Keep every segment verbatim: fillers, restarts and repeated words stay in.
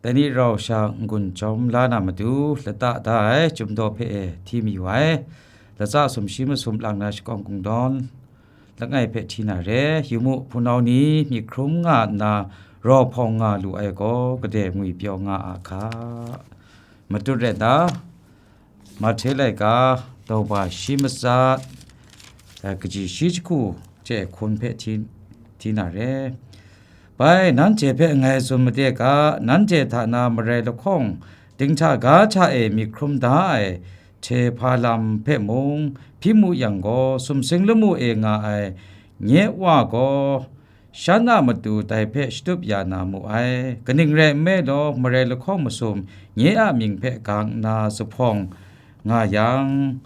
Dai ni rau sha n-gun chyawm la na matu, lata da ai Chyum Daw hpe e hti mayu ai, latsa sumshi masum lang na shakawng kungdawn langai hpe hti na re. Yu mu, hpunau ni myit hkrum nga nna rau hpawng nga lu ai gaw, gade ngwi pyaw nga a hka. Matut rai nna, Mahte laika, daw ba shi matsat, eh, kaji shi jahku hte hkun hpe hti, hti na re. Bai, nanhte hpe ngai tsun made ga, nanhte hta na marai lahkawng dinghta ga hta e myit hkrum da ai hte hpa lam hpe mung hpyi mu yang gaw, sumsing lamu e nga ai nye Wa gaw, shan a matu dai hpe shatup ya na mu ai. Kaning rai nme law, marai lahkawng masum nye a mying hpe gang nna zuphpawng nga yang,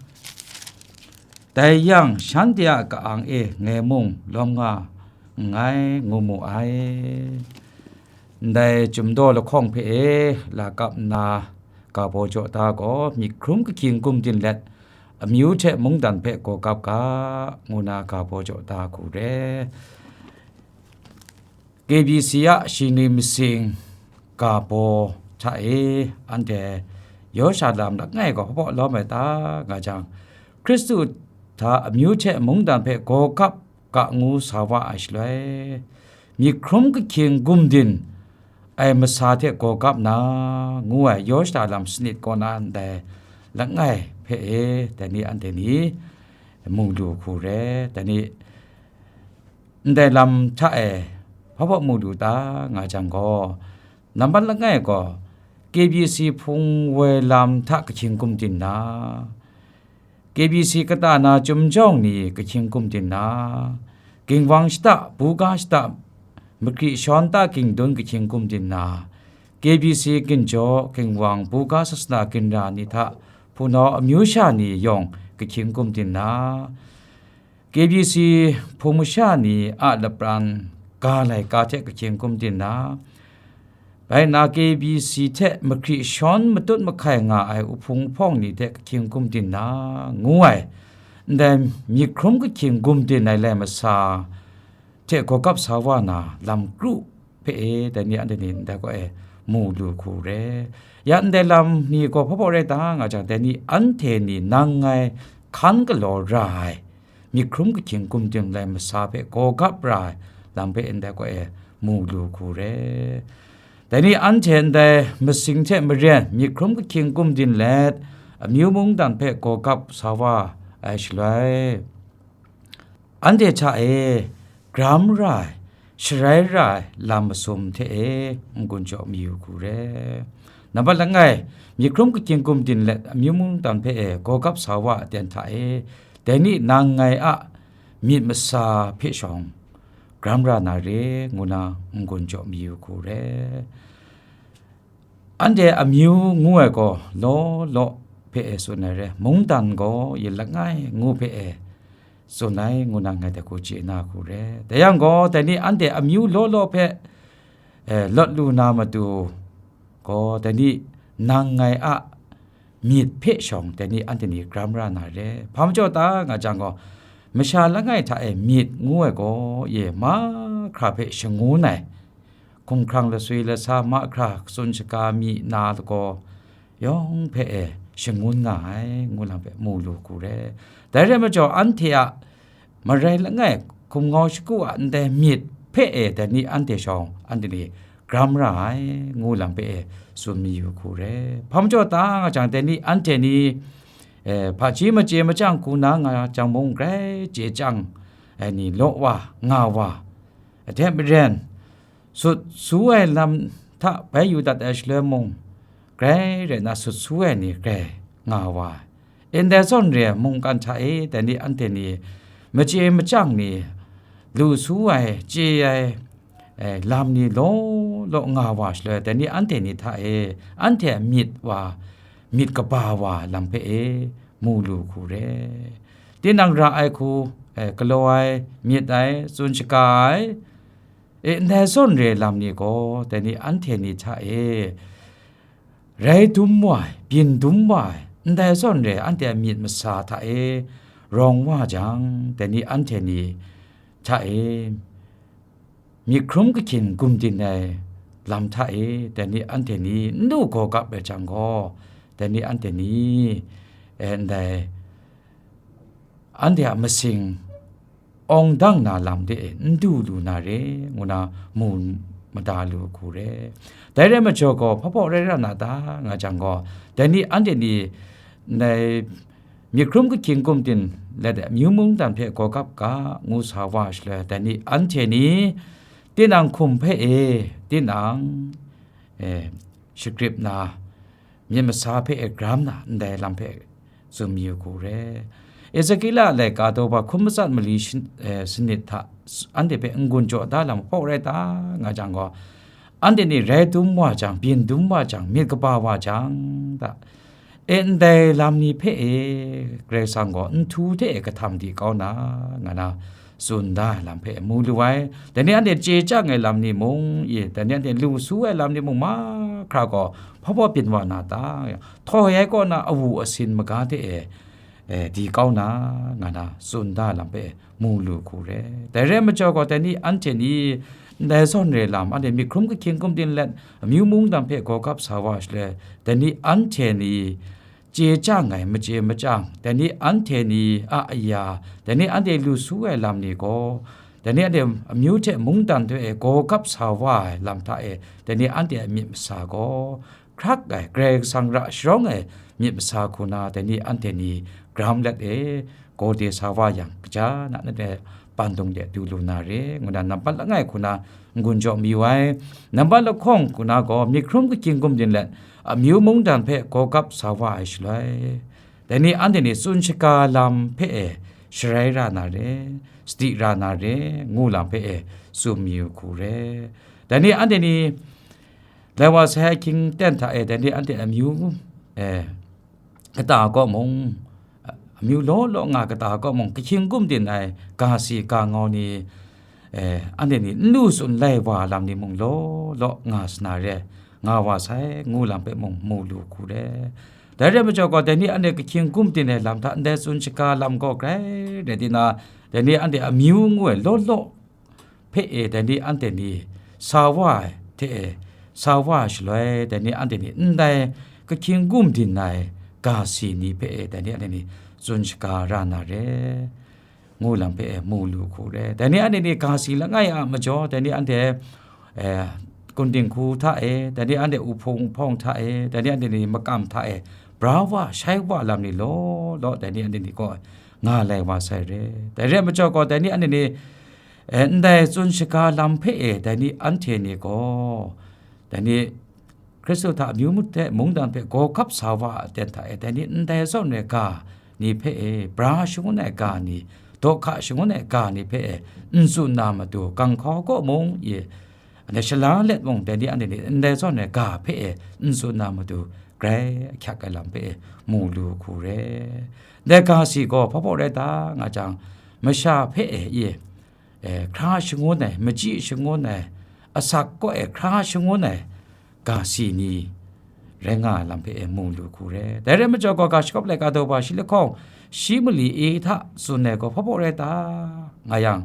dai yang shanhte a ka-ang e ngai mung lawm nga nngai, ngu mu ai. Ndai Chyum Daw lahkawng hpe e lakap nna ga baw jaw da gaw, myit hkrum kahkying gumdin let, amyu hte mungdan hpe gaw kap ga, ngu na ga baw jaw da hku re. K B C a shingni masing ga baw hta e anhte yaw sha lam langai gaw hpaw lawm ai ta nga jang, Hkristu hta amyu hte mungdan hpe gaw kap ga ngu sa wa ai shaloi, myit hkrum kahkying gumdin ai masa hte gaw kap na, ngu ai yaw sha lam sanit kaw na ndai langai hpe e, dai ni anhte ni mu lu hku re. Dai ni ndai lam hta e hpa hpa mu lu ta nga jang gaw, nambat langai gaw, K B C hpung woi lam hta kahkying gumdin na, K B C kata na Chyum Jawng ni kahkying gumdin na, Ginwang shata, buga shata, makri shawn ta gingdun kahkying gumdin na, K B C ginjaw, Ginwang, buga sasana ginra ni hta hpunau amyu sha ni yawng kahkying gumdin na, K B C hpung masha ni a lapran ga laika hte kahkying gumdin na, bai na K B C hte mahkri shawn matut mahkai nga ai uhpung uhpawng ni hte kahkying gumdin na, ngu ai, ndai myit hkrum kahkying gumdin ai lai masa hte gaw kap sa wa na lam kru hpe e, dai ni anhte ni ndai gaw e mu lu hku re. Ya ndai lam ni gaw hpa hpaw rai ta nga jang, dai ni anhte ni nang ngai hkan galaw ra ai, myit hkrum kahkying gumdin lai masa hpe gaw kap ra ai lam hpe ndai gaw e mu lu hku re. Dai ni anhte ndai masing hte maren myit hkrum kahkying gumdin let, amyu mungdan hpe gaw kap sa wa ai shaloi, anhte hta e gram ra ai, sharai ra ai lam masum hte e n-gun jaw mayu hku re. Nambat langai, myit hkrum kahkying gumdin let amyu mungdan hpe e gaw kap sa wa aten hta e, dai ni nang ngai a myit masa hpe shawng gram ra na re, ngu na n-gun jaw mayu hku re. Anhte amyu ngu ai gaw law law hpe e tsun ai re, mungdan gaw yin langai ngu hpe e tsun ai, ngu na ngai dai hku chye na hku re. Dai yang gaw, dai ni anhte amyu law law hpe, e, lawt lu na matu gaw, dai ni nang ngai a myit hpe shawng dai ni anhte ni gram ra na re. Hpa majaw ta nga jang gaw, masha langai hta e myit ngu ai gaw, ye mahkra hpe shangun ai, hkumhkrang laswi lasa mahkra katsun shaga mi na lagaw yawng hpe e shangun nga ai, ngu lam hpe mu lu hku re. Dai rai majaw, anhte a marai langai hkum ngau shagu a ndai myit hpe e dai ni anhte shawng anhte ni gram ra ai, ngu lam hpe e tsun mayu hku re. Hpa majaw ta nga jang, dai ni anhte ni, e, hpaji machye machyang hku na nga jang mung, grai chye chyang ai ni law wa, nga wa, a hte maren, sut su ai lam hta bai yu dat ai shaloi mung, grai rai na sut su ai ni grai nga wa ai. Ndai zawn re ai mungkan hta e, dai ni anhte ni machye machyang ni, lu su ai, chye ai, e, lam ni law law nga wa shaloi, dai ni anhte ni hta e, anhte a myit wa, myit kaba wa lam hpe e mu lu hku re. Tinang ra ai hku, e, galaw ai, myit ai, tsun shaga ai, e, ndai zawn re ai lam ni gaw, dai ni anhte ni hta e, rai dum wa ai, byin dum wa ai, ndai zawn re ai anhte a myit masa hta e rawng wa jang, dai ni anhte ni hta e myit hkrum kahkying gumdin ai lam hta e, dai ni anhte ni n lu gaw gap ai jang gaw, dai ni anhte ni, e, ndai, anhte a masing awng dang na lam de e n du lu na re, ngu na mu mada lu hku re. Dai rai majaw gaw, hpa hpaw rai ra na ta, nga jang gaw, dai ni anhte ni ndai myit hkrum kahkying gumdin let ai amyu mungdan hpe gaw gap ga, ngu sa wa shaloi, dai ni anhte ni tinang hkum hpe e, tinang, e, shagrip na, myit masa hpe e gram na ndai lam hpe tsun mayu hku re. Ezekiela laika daw ba hkun matsat mali shin-, eh, sanit hta s-, anhte hpe n-gun jaw da lam hpaw rai ta nga jang gaw, anhte ni rai dum wa jang, byin dum wa jang, myit kaba wa jang ta, e, ndai lam ni hpe e, Karai Kasang gaw nhtu hte e kahtam di kau na, nga na, tsun da ai lam hpe mu lu ai. Dai ni anhte chye chyang ai lam ni mung, i, dai ni anhte lu su ai lam ni mung, mahkra gaw hpa hpaw byin wa na ta, htoi ai kaw na awu asin maga hte e, e, di kau na, nga na, tsun da ai lam hpe mu lu hku re. Dai rai majaw gaw, dai ni anhte ni ndai zawn re lam, anhte myit hkrum kahkying gumdin let, amyu mungdan hpe gaw gap sa wa shaloi, dai ni anhte ni chye chyang ai, machye machyang, dai ni anhte ni a aya, dai ni anhte lu su ai lam ni gaw, dai ni anhte amyu hte mungdan hte e gaw gap sa wa ai lam hta e, dai ni anhte a myit masa gaw, hkrak ai, Karai Kasang ra sharawng ai myit masa hku na, dai ni anhte ni gram let e, gaw de sa wa yang, kaja na, nanhte pandung de du lu na re, ngu na nampat langai hku na n-gun jaw mayu ai. Nampat lahkawng hku na gaw, myit hkrum kahkying gumdin let, amyu mungdan hpe gaw gap sa wa ai shaloi, dai ni anhte ni tsun shaga lam hpe e sharai ra na re, sadi ra na re, ngu lam hpe e tsun mayu hku re. Dai ni anhte ni lai wa sai ahkying ten hta e, dai ni anhte amyu, e, kata kaw mung, amyu law law nga kata kaw mung, kahkying gumdin ai ga si ga ngau ni, e, anhte ni n lu tsun lai wa lam ni mung law law nga sa na re, nga wa sai, ngu lam hpe mung mu lu hku re. Dai rai majaw gaw, dai ni anhte kahkying gumdin ai lam hta ndai tsun shaga lam gaw grai rai di na, dai ni anhte amyu ngu ai law law hpe e, dai ni anhte ni sa wa ai hte e, sa wa ai shaloi, dai ni anhte ni ndai kahkying gumdin ai ga si ni hpe e, dai ni anhte ni tsun shaga ra na re, ngu lam hpe e mu lu hku re. Dai ni anhte ni ga si langai a majaw, dai ni anhte, e, kun dinghku hta e, dai ni anhte uhpung uhpawng hta e, dai ni anhte ni makam hta e, bra wa, shai wa lam ni law law, dai ni anhte ni kaw nga lai wa sai re. Dai re ai majaw gaw, dai ni anhte ni, e, ndai tsun shaga lam hpe e, dai ni anhte ni gaw, dai ni Hkristu hta amyu hte mungdan hpe gaw gap sa wa a ten hta e, dai ni ndai zawn ai ga ni hpe e, bra shangun ai ga ni, dawhka shangun ai ga ni hpe e, n tsun na matu, ganghkau kaw mung e, anhte shala let mung, dai ni anhte ni ndai zawn ai ga hpe e, n tsun na matu, grai ahkyak ai lam hpe e, mu lu hku re. Ndai ga si gaw hpa hpaw rai ta nga jang, masha hpe e, e, e, hkra shangun ai, machyi shangun ai, asak kaw e hkra shangun ai, ga si ni rai nga ai lam hpe e mu lu hku re. Dai rai majaw gaw, ga shakawp laika daw ba shi lahkawng, shi mali e hta tsun ai gaw hpa hpaw rai ta nga yang,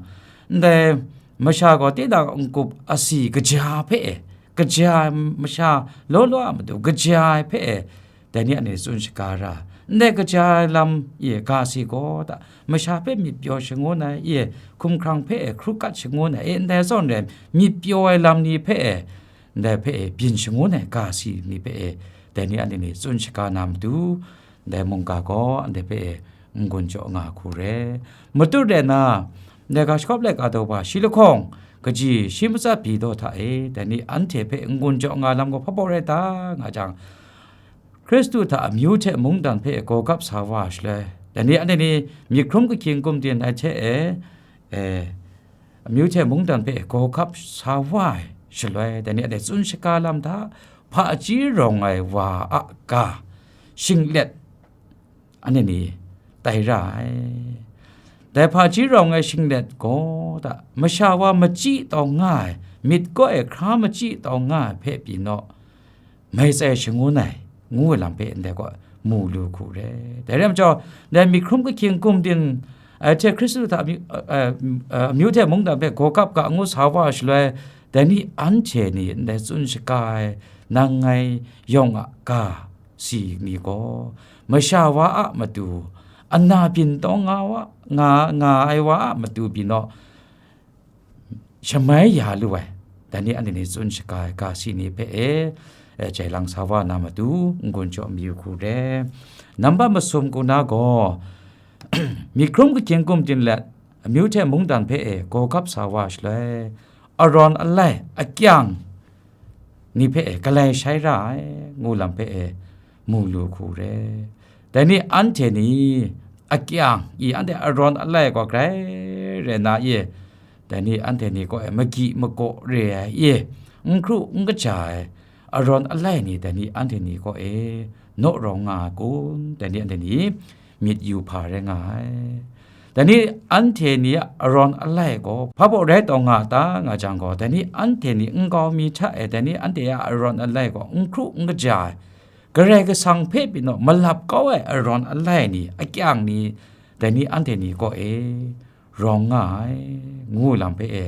ndai masha gaw tinang n-gup asi kaja hpe e, kaja ai masha law law a matu kaja ai hpe e, dai ni anhte tsun shaga ra, ndai kaja ai lam e ga si gaw ta, masha hpe myit pyaw shangun ai e, hkumhkrang hpe e hkru kat shangun ai e, ndai zawn rai myit pyaw ai lam ni hpe e, ndai hpe e byin shangun ai ga si ni hpe e, dai ni anhte ni tsun shaga na matu, ndai mungga gaw anhte hpe e n-gun jaw nga hku re. Matut rai na, ndai ga shakawp laika daw ba shi lahkawng, kaji shi matsat pyi daw hta e, dai ni anhte hpe n-gun jaw nga lam gaw hpa hpaw rai ta nga jang, Hkristu hta amyu hte mungdan hpe gaw gap sa wa ai shaloi, dai ni anhte ni myit hkrum kahkying gumdin ai hte e, e, amyu hte mungdan hpe gaw gap sa wa ai shaloi, dai ni anhte tsun shaga lam hta, hpaji rawng ai wa a ga shinglet anhte ni tai ra ai. Dai hpaji rawng ai shinglet gaw ta, masha wa machyi taw nga ai, myit kaw e hkra machyi taw nga ai hpe pyi naw, mai tsai shangun ai, ngu ai lam hpe ndai gaw mu lu hku re. Dai rai majaw, dai myit hkrum kahkying gumdin, eh, hte Hkristu hta amyu, eh, eh, amyu hte mungdan hpe gaw gap ga ngu sa wa ai shaloi, Dai ni anhte ni ndai tsun shaga ai nang ngai yawng a ga si ni gaw, masha wa a matu, ana byin tawng nga wa, nga, nga ai wa a matu byin naw, shamai ya lu ai, dai ni anhte ni tsun shaga ai ga si ni hpe e, e, jai lang sa wa na matu, n-gun jaw mayu hku re. Nambat masum ku na gaw, myit hkrum kahkying gumdin let, amyu hte mungdan hpe e gaw gap sa wa shaloi, arawn alai akyang ni hpe e galai shai ra ai, ngu lam hpe e mu lu hku re. Dai ni anhte ni akyang i anhte arawn alai gaw grai rai na i, dai ni anhte ni gaw e magyi magaw re ai i, n hkru n kaja ai arawn alai ni dai ni anhte ni gaw e naw rawng nga ai kun? Dai ni anhte ni myit yu hpa rai nga ai. Dai ni anhte ni a arawn alai gaw hpa baw rai taw nga ta nga jang gaw, dai ni anhte ni nkau mi hta e dai ni anhte a arawn alai gaw n hkru n kaja ai, Karai Kasang hpe pyi naw malap kau ai arawn alai ni, akyang ni, dai ni anhte ni kaw e rawng nga ai, ngu lam hpe e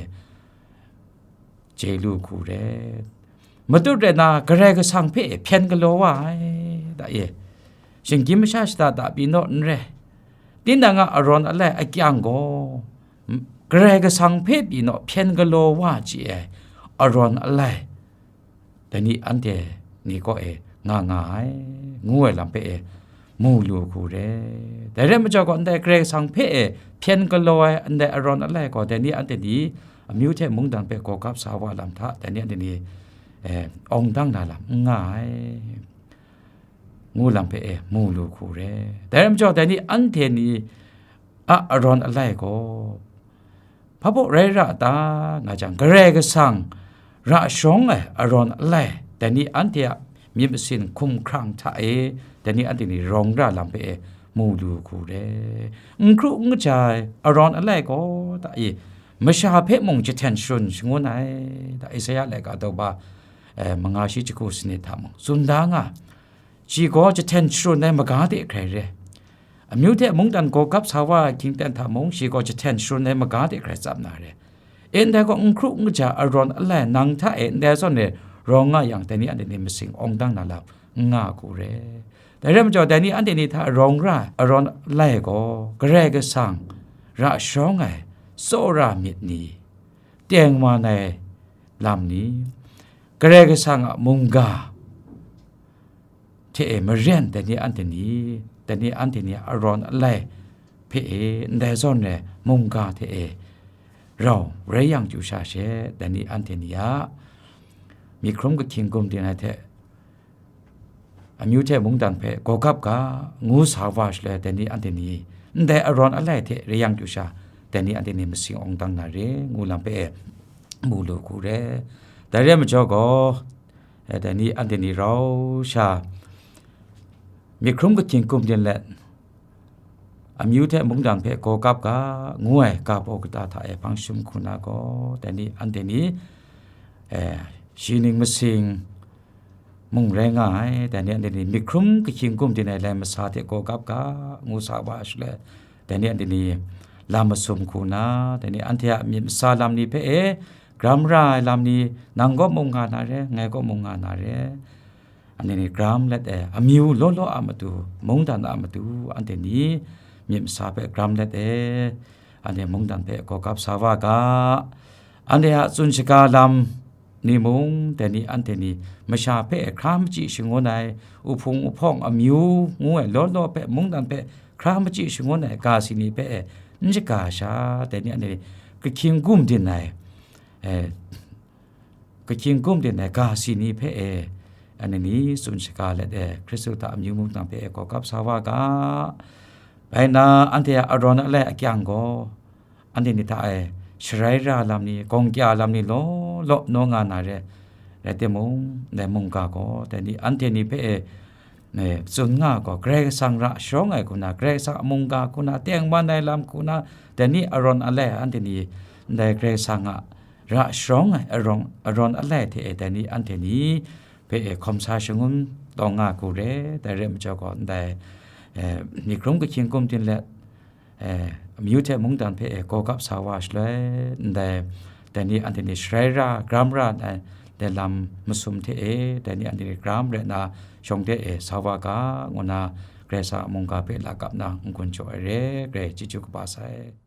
chye lu hku re. Matut rai na, Karai Kasang hpe hpyen galaw wa ai, da e, shinggyim masha shada da pyi naw n re, tinang a arawn alai akyang gaw, Karai Kasang hpe pyi naw hpyen galaw wa chye ai arawn alai, dai ni anhte ni kaw e nga nga ai, ngu ai lam hpe e mu lu hku re. Dai rai majaw gaw, ndai Karai Kasang hpe e hpyen galaw ai ndai arawn alai gaw, dai ni anhte ni amyu hte mungdan hpe gaw gap sa wa lam hta, dai ni anhte ni, eh, awng dang na lam n nga ai, ngu lam hpe e mu lu hku re. Dai rai majaw, dai ni anhte ni a arawn alai gaw, hpa baw rai ra ta nga jang, Karai Kasang ra sharawng ai arawn alai, dai ni anhte a myit masin hkumhkrang hta e, dai ni anhte ni rawng ra lam hpe e mu lu hku re. N hkru n kaja ai arawn alai gaw, da e, masha hpe mung jahten sharun shangun ai, da Isaya laika daw ba, eh, manga shi jahku sanit hta mung tsun da nga. Shi gaw jahten sharun ai maga de hkrai re. Amyu hte mungdan gaw gap sa wa ai hkying ten hta mung, shi gaw jahten sharun ai maga de hkrai tsap na re. E ndai gaw n hkru n kaja arawn alai nang hta e ndai zawn e rawng nga yang, dai ni anhte ni masing awng dang na lam n nga hku re. Dai rai majaw, dai ni anhte ni hta rawng ra ai arawn alai gaw, Karai Kasang ra sharawng ai tsawra myit ni, tengman ai lam ni, Karai Kasang a mungga hte e maren dai ni anhte ni, dai ni anhte ni a arawn alai hpe e, ndai zawn e mungga hte e rau rai yang chyu sha she, dai ni anhte ni a myit hkrum kahkying gumdin ai hte amyu hte mungdan hpe gaw gap ga, ngu sa wa shaloi, dai ni anhte ni ndai arawn alai hte rai yang chyu sha, dai ni anhte ni masing awng dang na re, ngu lam hpe e mu lu hku re. Dai re ai majaw gaw, eh, dai ni anhte ni rau sha myit hkrum kahkying gumdin let, amyu hte mungdan hpe gaw gap ga, ngu ai ga baw kata hta e hpang shum hku na gaw, dai ni anhte ni, eh, shi ning masing mung rai nga ai, dai ni anhte ni myit hkrum kahkying gumdin ai lai masa hte gaw gap ga, ngu sa wa shaloi, dai ni anhte ni lam masum hku na, dai ni anhte a myit masa lam ni hpe e, gram ra ai lam ni, nang kaw mung nga na re, ngai kaw mung nga na re, anhte ni gram let e, amyu law law a matu, mungdan a matu, anhte ni myit masa hpe gram let e, anhte mungdan hpe gaw gap sa wa ga, anhte a tsun shaga lam ni mung, dai ni anhte ni masha hpe hkra machyi shangun ai, uhpung uhpawng amyu ngu ai law law hpe mungdan hpe hkra machyi shangun ai ga si ni hpe e n shaga sha, dai ni anhte ni kahkying gumdin ai, eh, kahkying gumdin ai ga si ni hpe e, anhte ni tsun shaga let e, Hkristu hta amyu mungdan hpe e gaw gap sa wa ga. Bai nna, anhte a arawn alai akyang gaw, anhte ni hta e sharai ra lam ni, gawng kya lam ni law law naw nga na re, rai timung, ndai mungga gaw, dai ni anhte ni hpe e, e, tsun nga gaw, Karai Kasang ra sharawng ai hku na, Karai Kasang a mungga hku na, tengman ai lam hku na, dai ni arawn alai anhte ni, ndai Karai Kasang a ra sharawng ai arawng, arawn alai hte e, dai ni anhte ni hpe e hkawm sa shangun taw nga hku re, dai re ai majaw gaw, ndai, e, myit hkrum kahkying gumdin let, e, amyu hte mungdan hpe e gaw gap sa wa shaloi, ndai dai ni anhte ni sharai ra, gram ra ai, dai lam masum hte e, dai ni anhte ni gram rai nna, shawng de e sa wa ga, ngu nna, Karai Kasang a mungga hpe lakap nna n-gun jaw ai re, Karai chyeju kaba sai.